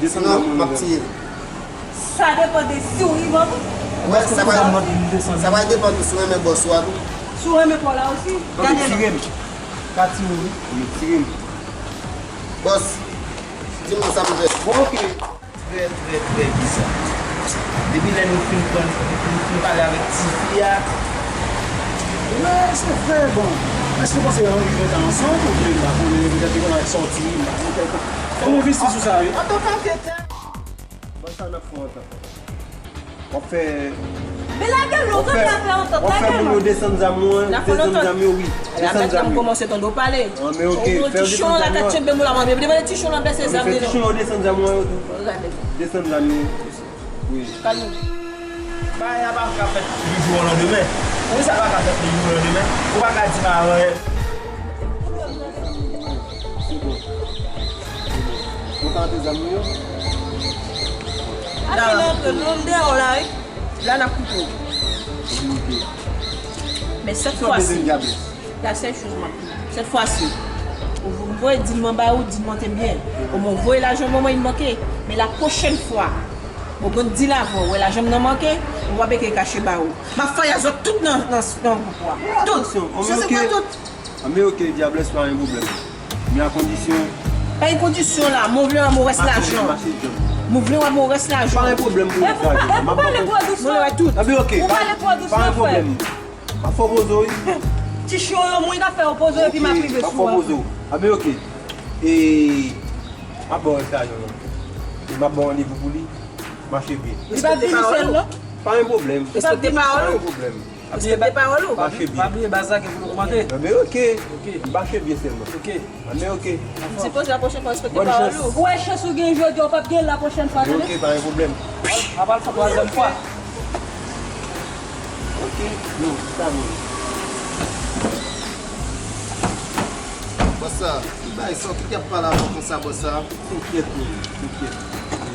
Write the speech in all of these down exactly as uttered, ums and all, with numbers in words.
Desann nan, m ap tiye. Sa depann de si w rive an tou. Wè, sa pral, sa pral depann tou si w renmen bòs ou a tou. Si w renmen pa w la osi. Gade la. Tire m. Pa tire w wi. Tire m. Bòs, di m sa pou fè. Bon, oke. Trè, trè, trè bizarre. Depi lè nou fin pran, nou fin pale avèk tifi a. Wi, se vre, bon. Èske nou panse ann rive ansanm oubyen m pa konnen, petèt li konn al sòti, m pa konnen. Fò nou envesti sou sa wi. Antanke anketè. Bon, sa n ap fè antanke. W ap fè. Men lage l non, sa n ap fè antant, lage l non. W ap fè moun yo desann zam yo, desann zam yo wi. Desann zam yo. Kòmanse tande w pale. An men oke, fè yo desann zam yo. Tichon la ka tjenbe moun la mwen, desann zam yo. Desann zam yo. Wi. Kalme w. Bagay la pa ka fèt di jou o landemen. Poukisa l pa ka fèt di jou o landemen? Ou pa ka di m avan. Ou ka antre zam nou yo? Ap vin antre non, m deyò la wi. La n ap koute w. Men sèt fwa si. La sèl choz m ap di w. Sèt fwa si. Ou voye di m anba ou, di m an te byen. Ou mwen voye lajan mwen, mwen manke. Men la pwochèn fwa. Ou konn di l avan, ou wè lajan m nan manke, ou pa peke kache ba ou. M ap faya zòt tout nan nan nan gwoup ou a. Tout. Sou se pa tout. Anben oke, Diablès pa gen pwoblèm. Men a kondisyon. Pa gen kondisyon la, mwen vle wè m ou rès lajan. Mwen vle wè m ou rès lajan. Pa gen pwoblèm pou rès lajan. Ou pale twò dousman. Mwen vle wè tout. Anben oke, pa gen pwoblèm. M ap fè w poze w wi. Ti chyon yo mwen ka fè w poze w epi m ap rive sou ou. M ap fè w poze w. Anben oke. E m ap ba w rès lajan an. E m ap ba w randevou pou li. Mache byen. Li pa vini sèl non. Pa gen pwoblèm. Respekte pawòl ou. Pa gen pwoblèm. Respekte pawòl ou. Mache byen. Pa bliye baz la gen pou l ogmante. Anben oke. Oke. Mache byen sèlman. Oke. Anben oke. M sipoze la pwochèn fwa respekte pawòl ou. Ou wè chans ou gen jodi a, ou p ap gen l la pwochèn fwa tande. Oke, pa gen pwoblèm. M ap al fè twazyèm fwa. Oke. Yo, sa bon. Bòs sa, ki bagay sa, ki k ap pale avè w konsa bòs sa? Enkyèt non, enkyèt.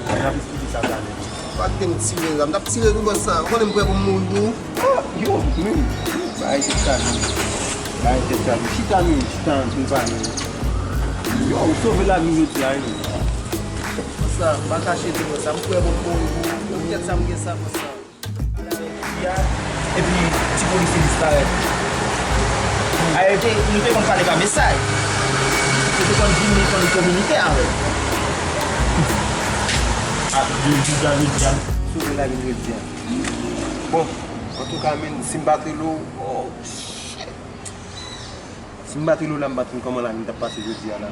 N ap esplike sa talè. Pa kite m tire la, m t ap tire tou bòs sa. Ou konnen m prè pou m mouri tou. Ah, yo, men, bagay tèt chaje. Bagay tèt chaje. Chita men, chita ann, pou n pale. Yo, ou sove lavi m jodi a wi. Bòs sa, m pa kache tou bòs sa. M prè pou m mouri tou. Enkyèt sa m gen sa bòs sa. Epi ti polisye disparèt. Ayè te, nou te konn pale pa mesaj. Yo te konn vini, konn kominike avè l. A, jodi a, jodi a. Sove lavi m jodi a. Bon, antouka, men, si m pa t rele w, oh, shit. Si m pa t rele w la, m pa t konn kòman lavi m t ap pase jodi a la.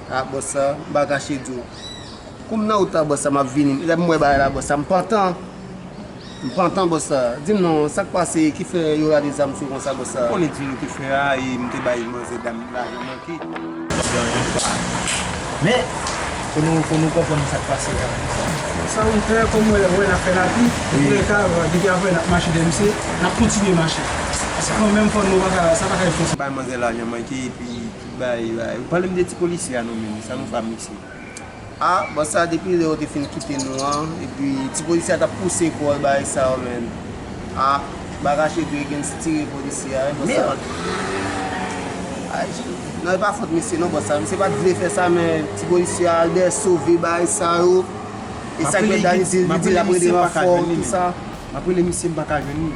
A, bòs sa, m pa kache di w. Kou m nan wout la, bòs sa, m ap vini. Lè m wè bagay la, bòs sa, m pantan. M pantan, bòs sa. Di m non, sa k pase ki fè yo lage zam sou konsa, bòs sa? Ou konnen dil nou te fè a, e m te bay manzè dam lajan manke. Men, fò nou, fò nou konprann sa k pase a. Sa nou fè, kòm w wè, w wè n ap fè lapli, antouleka, depi aprè n ap mache dèyè misye, n ap kontinye mache. Paske kanmenm fò nou pa ka, sa pa ka rive konsa. Bay manzè lajan manke, epi tout bagay, bagay. Ou pale m de ti polisye a non, men sa nou fè ak misye. A, bòs sa, depi lè yo te fin kite nou an, epi ti polisye a t ap pouse kò l bagay sa yo, men. A, m pa kache tou, e gen ti tire polisye a, wi, bòs sa. Ay, non, e pa fòt misye non, bòs sa. Misye pa t vle fè sa, men ti polisye a, Albert, sove bagay sa yo. E sa k fè Dani di, li di l ap rele m anfòm, tout sa. M ap rele misye, m pa ka jwenn li.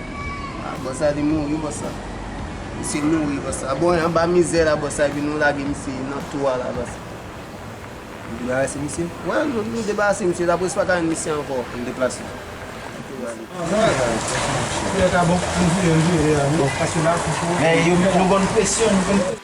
A, bòs sa, li mouri, bòs sa. Misye mouri, bòs sa. Bon, anba mizè la, bòs sa, epi nou lage misye nan twou a la, bòs sa. Nou debarase misye? Wè, nou, nou debarase misye. Lapolis pa ka jwenn misye ankò. Ann deplase. Koulè ta bon, nou vire, nou vire, nou pase la, fouchou. Men yo met nou konn presyon, nou konn presyon.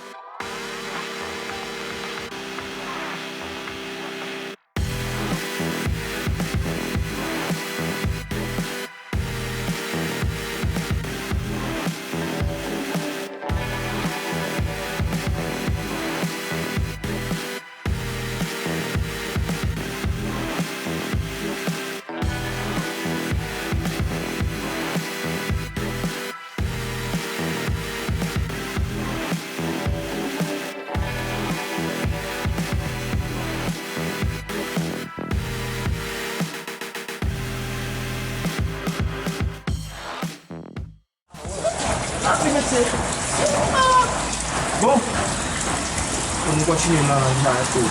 Bon, pou nou kontinye nan bagay tou.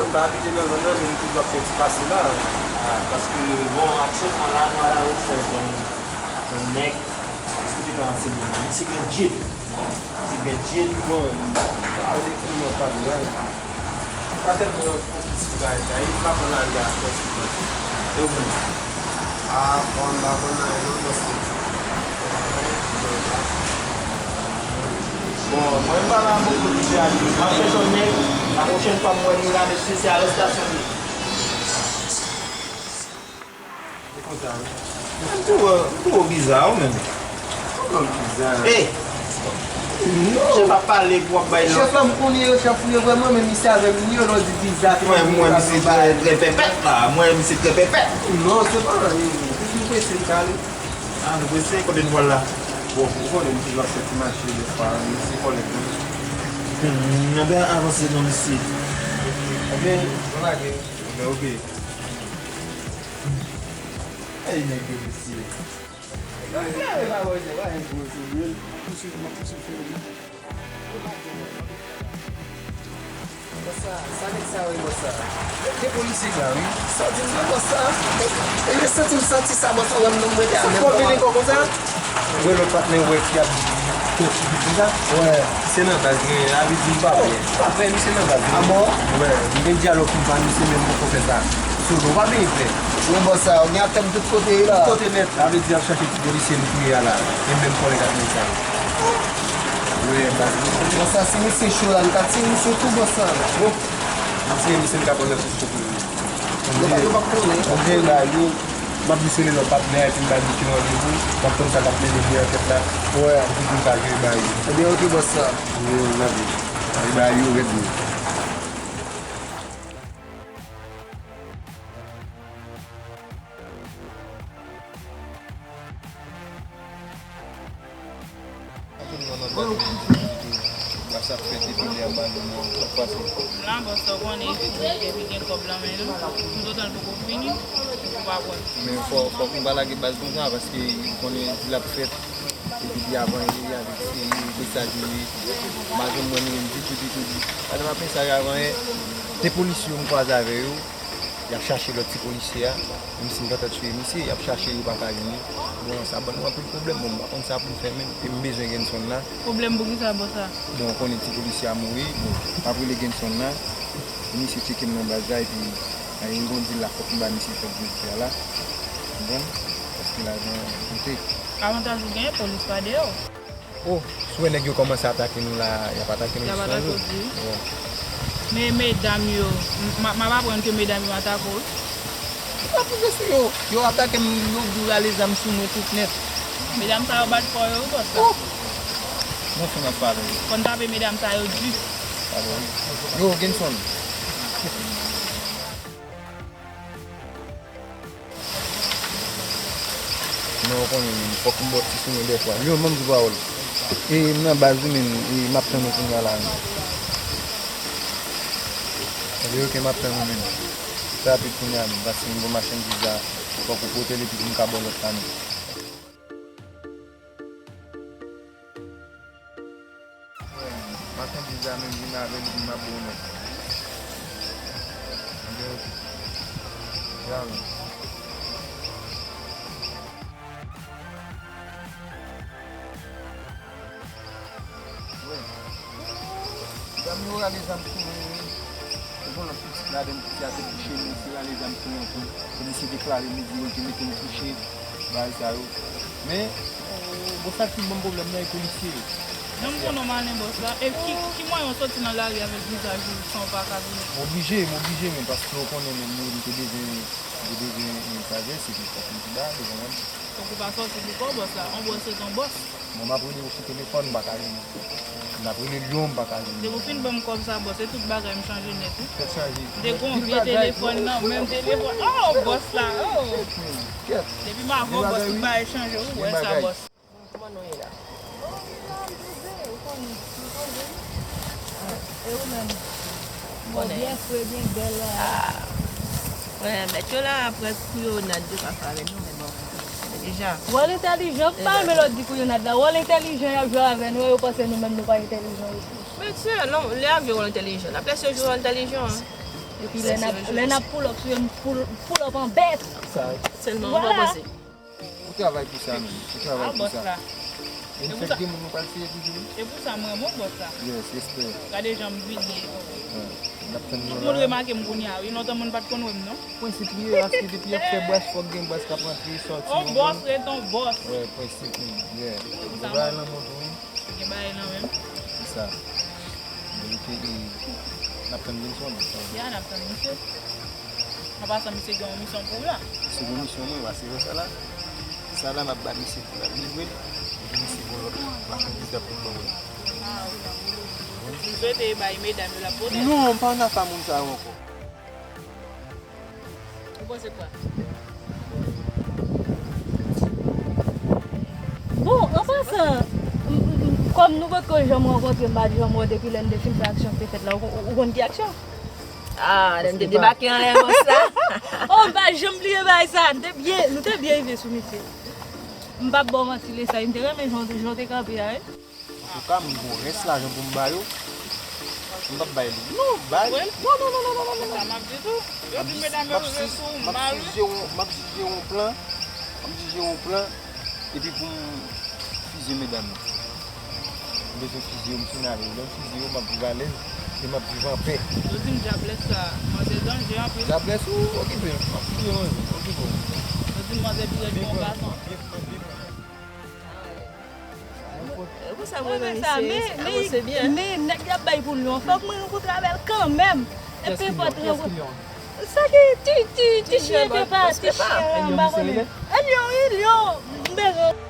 M pa abite nan zòn nan, men m toujou ap fè ti pase la. Ah, paske, bon, aktyèlman la, nou alarechèch yon, yon nèg ki te ka anseye nou. Misye gen djip. Misye gen djip. Bon, pa de pou mwen pale la. Pa tèlman yon plis ki bay sa, e pa pou lari a fè sou mwen. E ou menm? Ah, bon, m pa konn anyen non, paske Bon, mwen m pa la pou koute ale. M ap chèche yon nèg, la pwochèn fwa m wè nou la, mesye, se arèstasyon li ye. Se konsa, wi. M twouve, m twouve w biza, ou menm. Kòman m biza? Ey! Non. Chèf ap pale, pou w ap bay lòt. Chèf la, m konnen yo chèf ou ye vrèman, men misye avè m li yo, lè w di biza, mwen, mwen, misye trè, trè pèpèt la. Mwen, misye trè pèpèt. Non, se pa anyen. Plis m prese, m ka ale. Ah, nou prese, kote n pral la? Bon, ou konnen m toujou ap fè ti mache dèfwa, mesye kòlèg mwen. Hmm, anben avanse non, mesye. Anben, nou lage. Anben, oke. Ey, nèg yo, mesye. Gade, pa wè, se pa yon gwo sou mil. Pouswiv, m ap pouswiv fè li. Bòs sa, sa nèg sa ye, bòs sa. De polisye la, wi. Sa w di m nan, bòs sa. E, e, santi m santi sa, bòs sa, wè m nan mwen de a menm. Kòm miliko konsa. Wè lòt patnè, wè ki ap konsa. Wè. Se nan baz, men, la vi di m pa vre. Pa vre, misye nan baz. A bon? Wè, m gen dyalòg pou m pa misye, men m poko fè sa. Sou nou, pa vin fè. Wè, bòs sa, ou gen atèm tout kote la. Tout kote nèt, sa vle di ap chache ti polisye nou touye a la. E menm kòlèg ak nèg sa yo. Wi, baz. Bòs sa, si misye cho la, nou ka tiye misye tou, bòs sa. Bon, nou tiye misye, nou ka pran nan plis kote. Yo p ap, yo p ap konnen. Oke, ba yo, m ap di se le lòt patnè a ki m ba misye randevou, m ap tann sa k ap mennen vye ankèt la. Wè. Epi pou m ka jere ba yo. Ebyen, oke, bòs sa. Wi, m ap di. E ba yo rèd wi. Bas ap fè depi lè a ba nou nan, sa k pase? La, bòs, sa w konnen, epi, epi gen kòb lan men nou. M total poko fini, ou pa kwè. Men fò, fòk nou pa lage baz konsa, paske ou konnen di l ap fèt, epi di avan yè, avèk se mesaj nou ye. M pa janm wè nou menm ditou, ditou, ditou. Gade m ap mesaj avan yè, de polisye yo m kwaze avè yo. Y ap chache lòt ti polisye a. Menm si m gentan tiye misye, y ap chache, yo pa ka jwenn li. Bon, sa ban nou anpil pwoblèm. Bon, m pa konn sa pou m fè menm. E m bezwen Genson la. Pwoblèm pou kisa, bòs la? Bon, ou konnen ti polisye a mouri. Bon, m ap rele Genson la. Pou misye tcheke m nan baz la, epi, a, yon bon dil la fòk m ba misye fèt jodi a la. Ou konprann? Paske lajan konte. Avantaj ou genyen, polis pa dèyè w. Oh, si w wè nèg yo kòmanse atake nou la, y ap atake nou jis nan jou. Bon. Men medam yo, m, m, m ap aprann ke medam yo atake w wi. Yo pa pwouve sou yo. Yo atake m, yo di w rale zam sou mwen tout nèt. Medam sa yo bat kò yo wi, bòs la. Oh! Mwen fè m ap pale. Konn tape medam sa yo di. Pale wi. Yo, Genson. Non, ou konnen, fòk m ba w ti sou mwen dèfwa. Yo, ban m di pawòl. E, m nan baz wi, men, e, m ap tann ou kounye a la, men. Ebyen, oke, m ap tann ou, men. Fè rapid kounye a, men, paske m gon machandiz la, fòk ou pote l epi pou m ka ba w lòt la, men. Machandiz la menm vin avè l, epi m ap ba w nòt. Ebyen, oke. Dja menm. Wi. Zam yo rale zam sou mwen, wi. Ou konn lòt pitit ladan m, pitit a te kouche, misye rale zam sou mwen tou. Epi misye deklare m, li di yo te mete m kouche, bagay sa yo. Men, bon, sa ki ban m pwoblèm nan, e polisye yo. Jan m konnen w malen bòs la, e ki, ki mwayen w soti nan lari avèk vizaj ou san w pa ka vini? M oblije, m oblije, men paske w konnen menm mwen, m te bezwen, m te bezwen yon sajès, epi fòk m te ba l, ou konprann? Fòk ou pa sòti pou kò w, bòs la. On bòs ret on bòs. Bon, m ap rele w sou telefòn, m pa ka jwenn ou. M ap rele Lyon, m pa ka jwenn ou. Depi w fin ban m kòb sa, bòs, e tout bagay m chanje nèt, wi. Tèt chaje. M te gon vye telefòn nan, menm telefòn. Oh, bòs la, oh! Kèt. Depi m avè w, bòs, tout bagay chanje, wi, wè sa, bòs. Kòman nou ye la? Oh, m la, m bebe, ou konn, m konn. E ou menm? Bon, byen fre, byen bèl la. Ah. Wè, mèt yo la, apre kou yo, n a di yo pa fè avè nou, men bon, deja. Wòl entèlijan, m pa renmen lè w di kouyonad la. Wòl entèlijan y ap jwe avè nou, e yo panse nou menm nou pa entèlijan osi. Men sè, non, lè y ap jwe wòl entèlijan, n ap lèse yo jwe wòl entèlijan an. Epi lè n ap, lè n ap pull up sou yo, n pull, pull up an bèt. Sa. Sèlman, ou pa panse. Ou travay pou sa menm. Ou travay pou sa. E n fèk gen moun nou pral seye toujou wi. E pou sa m renmen w bòs la. Yes, respè. Gade jan m brilye. Tout moun remake m kounye a wi, lontan moun pa t konn wè m non. Prensip li ye, paske depi y ap fè bwès, fòk gen bwès k ap rantre, sòti. On bòs ret on bòs. Wi, prensip li, yeah. Gen bagay nan men w tou wi. Gen bagay nan men m. Se sa. Donk, e, n ap tann Benson. Ya, n ap tann misye. An pasan, misye gen yon misyon pou ou la. Misye gen yon misyon, mwen, paske wè sa la. Sa la, m ap ba misye pou l ap livre l. Epi misye gen lòt machandiz l ap vin ban mwen. Ah, ok. M swete bay medam yo l ap pote. Non, m pa nan afa moun sa yo ankò. Ou panse kwa? Bon, an pasan, m, m, m, kòm nou potko janm rankontre, m pa t janm wè w depi lè n te fin fè aksyon k te fèt la. Ou, ou, ou konn ki aksyon? Ah, lè n te debake anlè konsa. Oh, m pa janm bliye bagay sa. Nou te byen, nou te byen rive sou misye. M p ap ba w manti, Lesay, m te renmen jan w te, jan w te kanpe a, wi. Antouka, m gon rès lajan pou m ba yo. M p ap bay li. Non, bay li. Non, non, non, non, non, non, non. Sa m ap di tou. Yo di medam yo rive sou ou mal, wi. M ap jije yon, m ap jije yon plan. M ap jije yon plan. Epi pou m fizye medam yo. M bezwen fizye yo, m fin ale. Lè m fizye yo, m ap viv alèz. E m ap viv anpè. Yo di m dyablès sa, manzè danje anpil. Dyablès ou okipe. M ap fizye manzè. Okipe w. Yo di m manzè pi rèd ke yon gason. Byen pran, byen pran. Ou sa mwen nan misye, sa avanse byen. Men nèg y ap bay pou Lyon, fòk mwen rankontre avè l kanmenm. E pi fòk rankontre. Sa ki ti, ti, ti chyen te pa, ti chyen an, m pa konnen. E Lyon, wi, Lyon, m bezwen.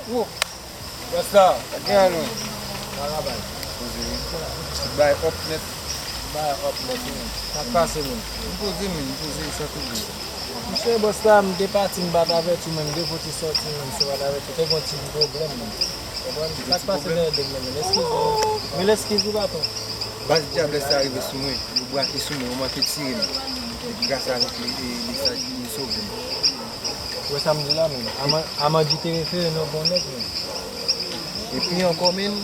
Wo. Bòs la, pa gen anyen non. Travay. Poze wi. Bay up nèt. Bay up nèt wi. Sa k pase menm? M poze menm, m poze san kouri. Monchè bòs la, m te pati, m pa t avèti w menm, depi w te sòti menm, si w pa t avèti w, te gon ti pwoblèm menm. Konprann? Sa k pase dèyè do m nan menm? Eskize wi. Men eskize wi patwon. Baz dyablès sa rive sou mwen, yo brake sou mwen, yo manke tire m. Epi gras avèk li, li, li sove m. Ou wè sa m di la menm? Aman-, Amanji te refere nan bon nèg menm. Epi ankò menm,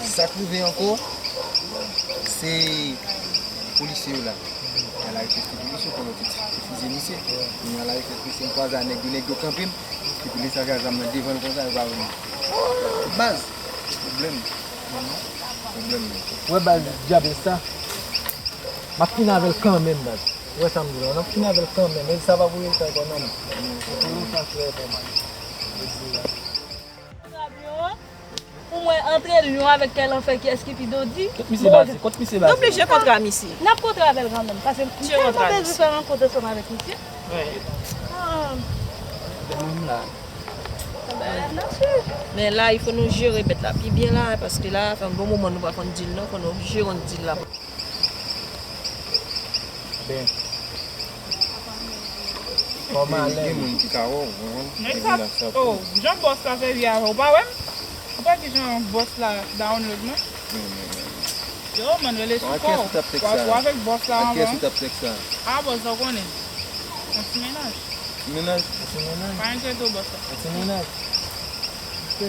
sa k rive ankò, se polisye yo la. Al arete tout polisye, konnen yo te fizye misye. Kounye a al arete misye, m kwaze a nèg yo, nèg yo kanpe m. Epi Lesaj a zam nan devan l konsa, yo pa wè m. Baz, pwoblèm. Pwoblèm. Ou wè baz dyablès sa? M ap fini avè l kanmenm, baz. Ou wè sa m di la? M ap fini avè l kanmenm. E sa pa pou rete ankò non. Pou lontan frè, frè. Pou mwen antre Lyon avèk kè lanfè, kiyès ki pi dodi? Kot misye baze? Kot misye baze? Nou oblije kontre a misye. N ap kontre avè l kanmenm, paske m tèlman bezwen fè rankont ansanm avèk misye. Ah. Men la, il faut nou jere bèt la pi byen la, paske la, fè yon bon moman nou pa konn di l non, fò nou jere yon di l la. Ben. Kòman gen moun ki ka wè w, ou konprann? Gen moun ki vin ap sa pou. Oh, jan bòs la sèvi avè w, ou pa wè m? Ou pa di jan bòs la download mwen? Non, non, non, non. Yo, man, rele sou kò w. Ak kiyès ou t ap tèks sa? W ap avèk bòs la anvan. Ak kiyès ou t ap tèks sa? Ah, bòs la, ou konnen. Yon ti mennaj. Ti mennaj? Yon ti mennaj? Pa enkyete w, bòs la. Yon ti mennaj? Ok.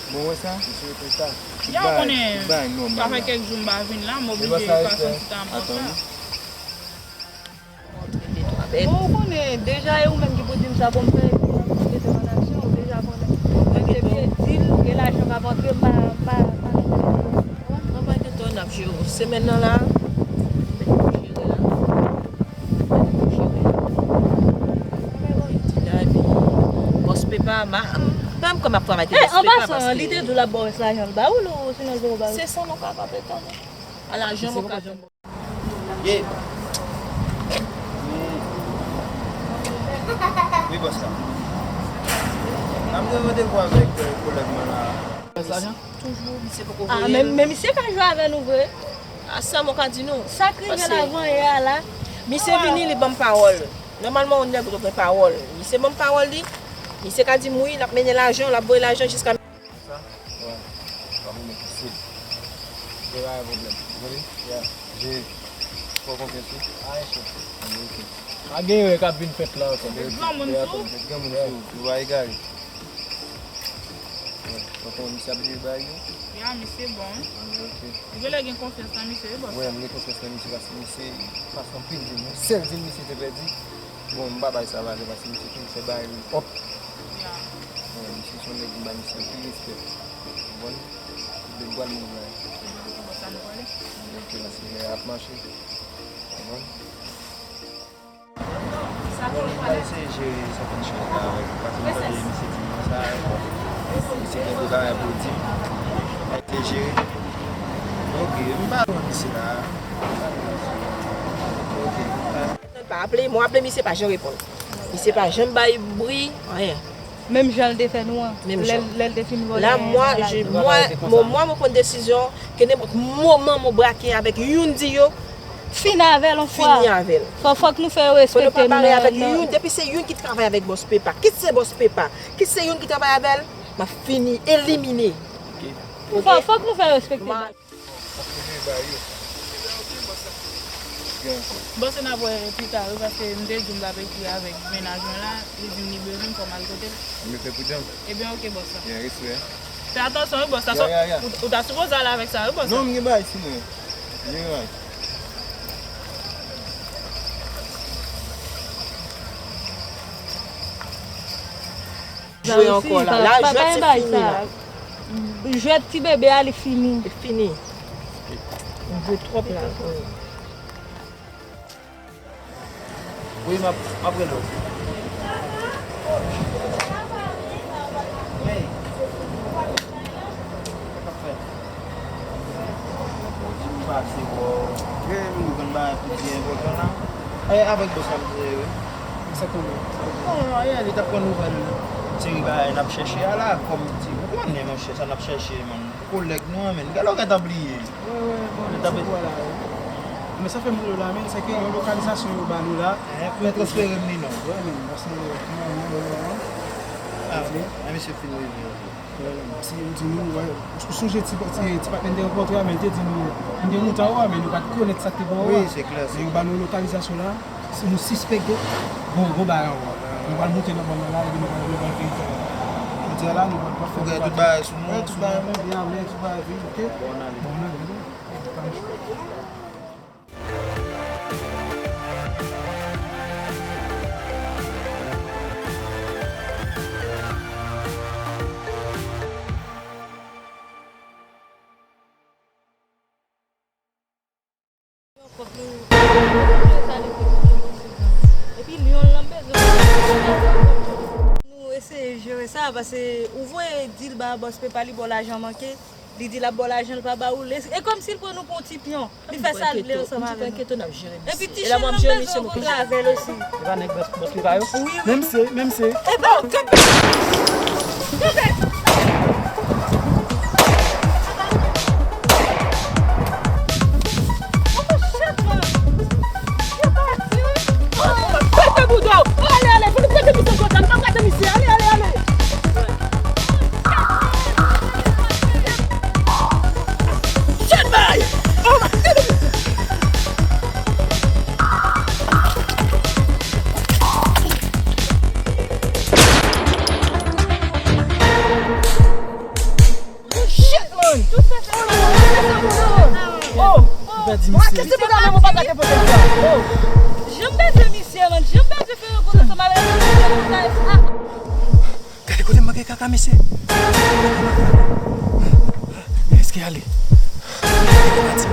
Bon, wè sa? Misye te sa. Ya, ou konnen, sa fè kèk jou m pa vin la, m oblije pase yon ti tan ap konsa. Bon, ou konnen, deja e ou menm ki pou di m sa pou m fè, epi mete m an aksyon, ou deja konnen. Mwen te byen di l, gen lajan k ap antre, m pa, m pa, m pa nan telefòn. Mwen pa gen tan, n ap jere w semèn nan la. Mwen te jere la. Mwen te jere la. Mwen te di la, epi bòs Pepa, ma, m pa m kòm ap travay te bòs Pepa paske. An pasan, li te di w l ap ba w rès lajan l ba ou, l, ou sinon l poko ba ou. Se sa nou ka kanpe tann. A lajan ou ka tann. Ye. Wi, bòs la. N ap gen randevou avèk, euh, kolèg mwen la. Toujou, misye poko voye l. Ah, men, men misye ka jwe avè nou vre. Ah, sa mwen ka di nou. Sa k rive l avan yè a la. Misye vini, li ban m pawòl. Nòmalman, yon nèg dwe pran pawòl. Misye ban m pawòl li. Misye ka di m wi, l ap mennen lajan, l ap voye lajan jiska Sa? Wi. Pa pou mwen pase. Pa gen pwoblèm. Ou konnen? Ya. Jere. Fè w konfyans wi. Alright, chef. Ok. Pa gen erè k ap vin fèt la ankò. Met granmoun sou ou. Met granmoun sou ou. Ou pa egare. Ou konn misye ap jere bagay yo? Ya, misye bon. Ok. Ou genlè gen konfyans nan misye wi, bòs. Wi, m gen konfyans nan misye paske misye pase anpil dil. Yon sèl dil misye te pèdi. Bon, m pa bay sa valè paske misye toujou fè bagay li pwòp. Ya. Bon, misye se yon nèg m bay misye anpil respè. Ou konprann? Li pral move la. Ok, bòs, ann prale. Ok, paske lè a ap mache. Ou konprann? Bon, m pral eseye jere sèten choz la avèk li, paske m tande misye di m konsa, bon, misye gen de bagay pou l di m, m pral eseye jere. Ok, m pa lwen misye la. Ok. Pa aple, mwen aple misye pa janm reponn. Misye pa janm bay bri, anyen. Menm jan l te fè nou an. Menm jan. Lè l te fin vòlè. La, mwen, je, mwen, mwen, mwen, mwen pran desizyon ke nenpòt moman mwen brake avèk youn di yo, fini avè l yon fwa. Fini avè l. Fò, fòk nou fè yo respekte nou nan, nan. Depi se youn ki travay avèk bòs Pepa, kit se bòs Pepa, kit se youn ki travay avè l, m ap fini, elimine. Fò, fòk nou fè yo respekte nou. Bòs, n ap wè pita wi, paske m te di m t ap ekri avèk mennaj mwen la, li di m li bezwen m, fò m al kote l. Ebyen, ok, bòs la. Fè atansyon wi, bòs la. Ou, ou ta sipoze ale avèk sa wi, bòs la. Non, m gen bagay sou mwen. M gen bagay. Jwe ankò la. La, jwèt se fini la. Jwèt ti bebe a, li fini. Li fini. Ou jwe twòp la. Wi, m ap, m ap rele w. Hey. Sa k ap fèt? Bon, di m pase bò. Ou konn bagay pou di enpòtan la. E, avèk bòs la m te ye wi. Sa konnen? Bon, anyen, li t ap pran nouvèl seri bagay n ap chèche a la, kòm di, ou konnen, monchè, sa n ap chèche, man. Kolèg nou an, men, gade w gentan bliye. Wi, wi, bon, li t ap di pou wè la, wi. Men sa fè m rele w la, men, se ke yon lokalizasyon yo ba nou la, pou yo transfere m li non. Wi, men, paske, non, non, non, non. Ah, wi, men misye fin rive. Wi, men, si yo di nou, wi, ou sonje ti, ti, ti patnè n te rankontre a, men l te di nou, m te monte anwo a, men nou pa t konnen sa k te bò anwo a. Wi, se klè, se klè. Men yo ba nou lokalizasyon la. Si nou sispèk gen gwo, gwo bagay ankò. Nou pral monte nan bò nan la, epi nou pral, nou pral verifye. Jodi a la, nou pral, pral fè tout bagay sou mwen, tout bagay mwen byen, men tout bagay verifye. Bon, n ale. Bon, n ale. Fòk nou, fòk nou jere sa, li te pou nou sou zòn. Epi lyon l lan bezwen nou eseye jere sa, paske ou voye di l ba bòs Pepa li ba w lajan manke, li di l ap ba w lajan l pa ba ou l, e kòmsi l pran nou pou yon ti pyon, li fè sa l vle ansanm avè nou. Epi ti chenn nan bezwen w kontre avè l osi. Se pa nèg bòs, bòs Pepa yo? Wi, wi. Menm se, menm se. Epa, kanpe! Kanpe! Pete bouda w! Ale, ale, fò nou pete misye konsa, nou pa pete misye, ale, ale, ale! Shit, bay! Oh my God! Shit, man! Oh! Ou pèdi misye. Mwen kese pou gade mwen pa gade pou sa. Oh! Janm pèdi misye, man. Janm pèdi fè yon gwo ansanm avèk misye. Gade kote m manke kaka, mesye. Èske ale? Èske pati?